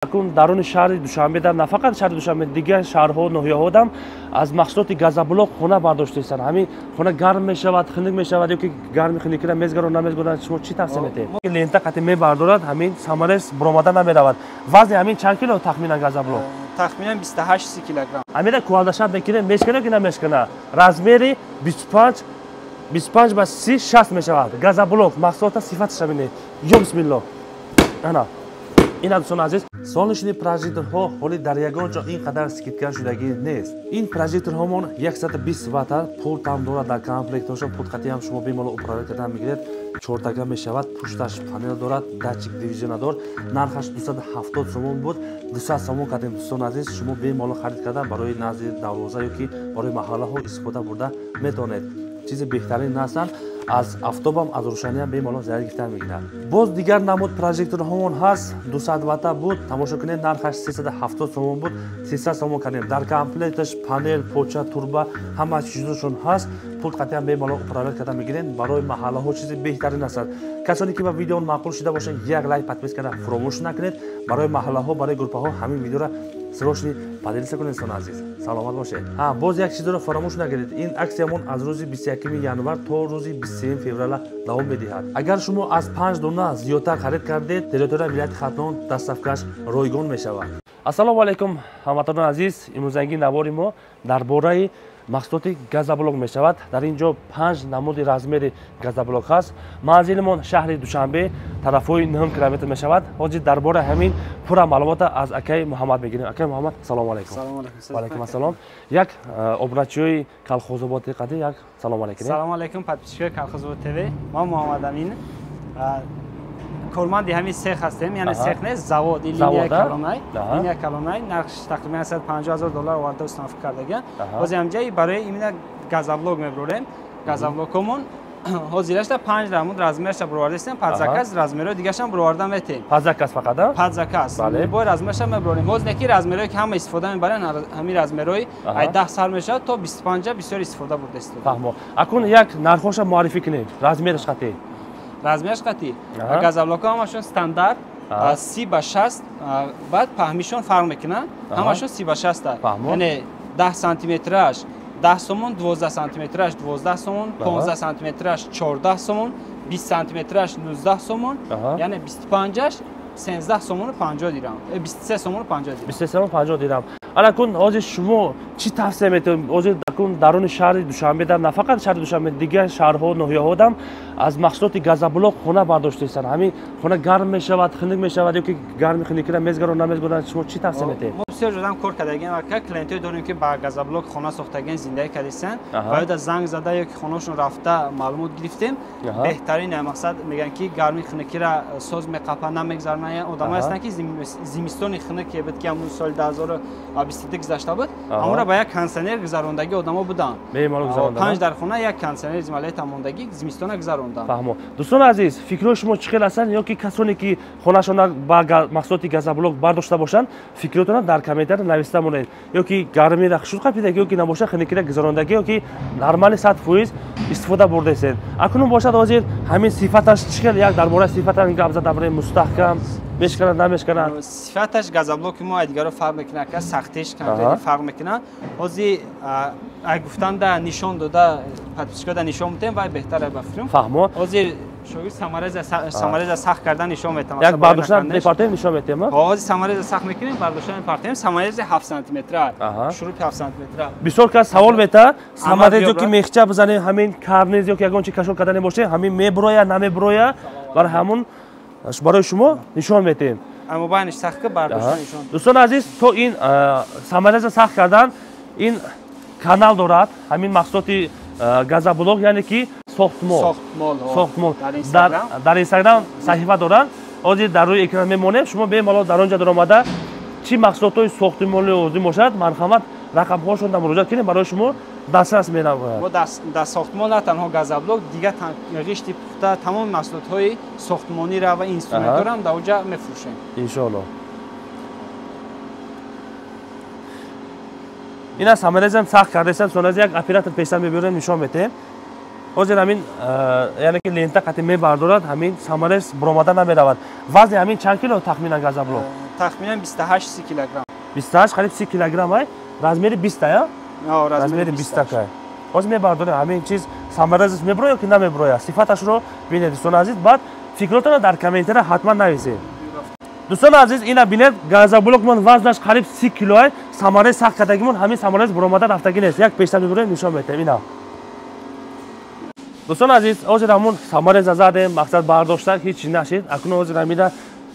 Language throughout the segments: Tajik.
Акун даруни шаҳри Душанбе, на фақат шаҳри Душанбе, дигар шаҳрҳо, ноҳияҳодам аз маҳсулоти газоблок хона бардоштаистанд. Ҳамин хона гарм мешавад, хунук мешавад ё ки гарми хунукиро мезгарон, намезгарон, шумо чӣ тавсия метиҳед? Лента қати мебардорад, ҳамин саморез буромада намеравад. Вазни ҳамин чанд кило тахминан газоблок? Тахминан 28 килограмм. Ҳамина кувалдашаб мекунем, мешкана ки намешкана? Размери 25 ба 30 60 мешавад. Газоблок маҳсулота сифаташа бинед. Ё бисмиллоҳ. Ана ин дӯстони азиз, солнечный прожекторҳо ҳоли дар ягон ҷо ин қадар скидка шудагӣ нест. Ин прожекторҳомон 120 ватта пультам дорад, дар комплектҳошон пульт қатъи ҳам шумо бемалол управлять кардан мегиред. Чортага мешавад, пушташ панел дорад, датчик движения дор. Нархаш 270 сомон буд, 200 сомон кардем. Дӯстони азиз, шумо бемалол харид кардан барои назди дарвоза ё ки барои маҳаллаҳо истифода бурда метавонед. Чизи беҳтарин ҳастанд, аз афтобам, аз рӯшаниам бемалол зарар гирифтан мегирад. Боз дигар намуд прожекторҳомон ҳаст, 200 ватта буд, тамошо кунед, нархаш 370 сомон буд, 300 сомон кардем. Дар комплекташ панел, поча, турба ҳама чизошон ҳаст. Пулт қатъиан бемалол управлять карда мегиред. Барои маҳаллаҳо чизи беҳтарин ҳастанд. Касоне ки ба видео маъқул шуда бошанд, як лайк, подписка фуромӯш накунед. Барои маҳаллаҳо, барои группаҳо ҳамин видеоро срочно поделиться кунед. Дӯстони азиз, саломат бошед. Ҳа, боз як чизро фаромӯш накунед, ин аксиямон аз рӯзи 21 январ то рӯзи 23 феврала давом медиҳад. Агар шумо аз 5 дона зиёдтар харид кардед, территорияи вилояти Хатлон доставкаш ройгон мешавад. Ассалому алайкум, ҳамватанони азиз, имрӯзанги навори мо дар бораи маҳсулоти газоблок мешавад. Дар ин ҷо 5 намуди размери газоблок ҳаст. Манзилимон шаҳри Душанбе, тарафҳои 9 километр мешавад. Ҳозир дар бораи ҳамин пурра маълумота аз акаи Муҳаммад мегирем. Акаи Муҳаммад, салому алайкум. Салому алайкум ассалом. Як обуначиёи Калхозобод қади як салому алайкум. Салому алайкум, подписчикои Калхозобод ТВ. Мо Муҳаммад Амин, корманди ҳамин сех ҳастем, яъне сех нест, завод, ин линия калонай, линия калонай, нархш тақрибан 150 ҳазор доллар оварда установка кардаган. Ҳозир ҳамҷаи барои именно газоблок мебурем. Газоблокомон ҳозирашта 5 намуд размерша буровардастем, под заказ размерҳои дигаршам буроварда метем. Под заказ фақат? Под заказ. Бо размерша мебурорем. Ҳозир неки размерҳое ки ҳама истифода мебаранд, ҳамин размерҳои ай 10 сар мешавад то 25 бисёр истифода бурда истода. Фаҳмо. Акун як нархоша муаррифӣ кунед, размераш қатъи. Размераш қатъи. Газоблокҳо ҳамашон стандарт 30 ба 60, баъд паҳмишон фарқ мекунад, ҳамашон 30 ба 60. Яъне 10 сантиметраш 10 сомон, 12 сантиметраш 12 сомон, 15 сантиметраш 14 сомон, 20 сантиметраш 19 сомон, яъне 25-аш 13 сомону 50 дирам, 23 сомону 50 дирам. 23 сомон 50 дирам. Анакун ҳозир шумо чӣ тавсия метиҳед? Ҳозир акун даруни шаҳри Душанбе, на фақат шаҳри Душанбе, дигар шаҳрҳо, ноҳияҳодам аз маҳсулоти газоблок хона бардоштаистанд. Ҳамин хона гарм мешавад, хунук мешавад ё ки гарми хунукиро мезгарон, намезгарон, шумо чӣ тавсия метиҳед? Мо бисёр ҷодам кор кардагем ака, клиентҳое дорем ки ба газоблок хона сохтагиан, зиндагӣ кардастанд, ва ёда занг зада ё ки хонашон рафта маълумот гирифтем. Беҳтарин мақсад мегӯянд ки гарми хунукиро соз меқапа, намегзаронанд. Одамое ҳастанд ки зимистони хунуке буд, ки ҳамун соли 2022 гузашта буд, ҳамонро ба як кондиционер гузарондагӣ одамо буданд. Панҷ дар хона як кондиционер зималета мондагӣ зимистона гузаронданд. Фаҳмо. Дӯстони азиз, фикрҳои шумо чӣ хел ҳастанд ё ки касоне ки хонашонро ба маҳсулоти газоблок бардошта бошанд, фикротонро дар комментария нависта монед. Ё ки гармиро шуд қапидаги, ё ки набошад хунукиро гузарондагӣ, ё ки нормали 100% истифода бурдаистед. Акнун бошад ҳозир ҳамин сифаташ чӣ хел, як дар бораи сифаташ гап зада барем, мустаҳкам мешканад, намешканад? Сифаташ газоблоки мо дигаро фарқ мекунад, ка сахтиш конкретно фарқ мекунад. Ҳозир ай гуфтанда нишон дода, подписчикода нишон медиҳем, вай беҳтар ба фикрам. Фаҳмо. Ҳозир шогирд самореза сахт кардан нишон метам. Як бардоштан мепартоем, нишон метем. Ҳозир самореза сахт мекунем, бардоштан мепартоем. Саморези 7 сантиметра, шуруп 7 сантиметра. Бисёр кас савол мета, саморез ё ки мехча бизанем, ҳамин карниз ё ки ягон чи кашол кардане бошем, ҳамин мебуроя, намебуроя, барои ҳамун барои шумо нишон метиҳем. Аммо сахт бардоштан нишон. Дӯстони азиз, то ин самореза сахт кардан, ин канал дорад, ҳамин маҳсулоти газоблок, яъне ки сохтмол. Сохтмол. Дар Инстаграм саҳифа доранд. Ҳозир дар рӯи экран мемонем, шумо бемалол дар он ҷо даромада чӣ маҳсулотҳои сохтмолӣ лозим бошад, марҳамат, рақамҳошонда муроҷиат кунед, барои шумо дастрас менамояд. Мо дар сохтмон на танҳо газоблок, дигар ғишти пухта, тамоми маҳсулотҳои сохтмониро ва инструментҳоро дар он ҷо мефурӯшем. Иншоалло. Ина саморезам сахт кардастам, соназ як оператор пештар мебиёрем, нишон метиҳем. Ҳозир ҳамин яъне ки лента қатъи мебардорад, ҳамин саморез буромада намеравад. Вазни ҳамин чанд кило тахминан газоблок? Тахминан 28 килограмм. 28 қариб 30 килограмм ай. Размери 20 я? Размери 20 кай. Ҳозир мебардорем ҳамин чиз саморез меброя ки намеброя. Сифаташро бинед дӯстони азиз, баъд фикротонро дар комментария ҳатман нависед. Дӯстони азиз, ина бинед, газоблокмон вазнаш қариб 30 кило ай, саморез сахт кардагимон, ҳамин саморез буромада рафтагӣ нест. Як пештар мебуроем, нишон метаҳем ина. Дӯстони азиз, ҳозир ҳамун самореза задем, мақсад бардошта ҳеҷ чиз нашид. Акнун ҳозир ҳамина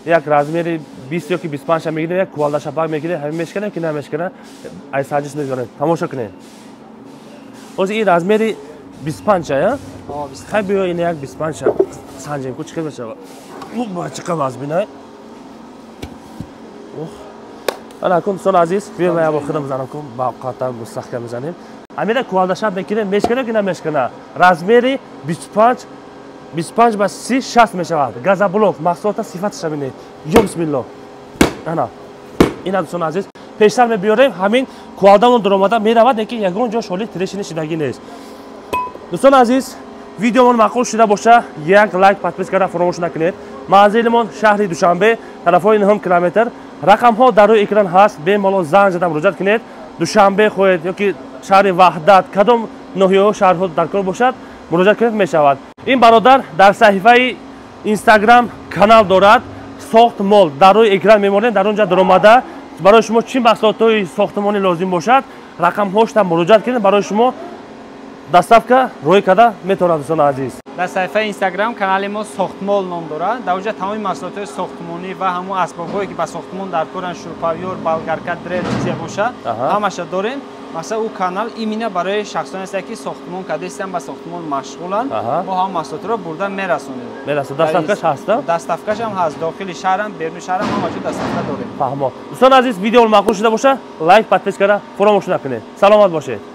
як размери 20 ёки 25 мегирем, як кувалда шапак мегирем, ҳамин мешканем ки намешкана, ай санҷиш мегузорем. Тамошо кунед. Ҳозир ин размери 25 я? Хай биё ина як 25 санҷем, ку чӣ хел мешава. Чӣ қадр вазбинай. Ана акун дӯстони азиз, биё ман як худам мезанам, ку ба қаттар мустаҳкам мезанем. Ҳамина кувалда шап мекунем, мешкана ки намешкана. Размери 25 ба 30 60 мешавад. Газоблок маҳсулота сифаташа бинед. Ё бисмилло. Ана ина дӯстони азиз, пештар мебиёрем, ҳамин кувалдамон дуромада меравад, лекин ягон ҷо шоли трещина шидагӣ нест. Дӯстони азиз, видеомон маъқул шуда боша, як лайк, подписка ра фаромӯш накунед. Манзилимон шаҳри Душанбе, тарафҳои 9 километр. Рақамҳо дар рӯи экран ҳаст, бемалол занг зада муроҷиат кунед. Душанбе хоҳед ёки шаҳри Ваҳдат, кадом ноҳияҳо, шаҳрҳо дар кор бошад, муроҷиат кунед мешавад. Ин бародар дар саҳифаи Инстаграм канал дорад, Сохтмол, дар рӯи экран мемонем, дар он ҷо даромада барои шумо чӣ маҳсулотҳои сохтмонӣ лозим бошад, рақамҳошта муроҷиат кунед, барои шумо доставка рӯй карда метавонад дӯстони азиз. Дар саҳифаи Инстаграм канали мо Сохтмол ном дорад. Дар онҷо тамоми маҳсулотҳои сохтмонӣ ва ҳамон асбобҳое ки ба сохтмон дар коранд, шуруповёр, болгарка, дрел, чизе бошад, ҳамаша дорем. Масалан, ӯ канал именно барои шахсоне аст ки сохтмон кардастанд, ба сохтмон машғуланд. Мо ҳам маҳсулотро бурда мерасонем. Мерасонем. Доставка ш ҳаст? Доставка ш ҳам ҳаст. Дохили шаҳрам, беруни шаҳрам ҳама ҷо доставка дорем. Фаҳмо. Дӯстони азиз, видео маъқул шуда боша, лайк, подписка ра фаромӯш накунед. Саломат бошед.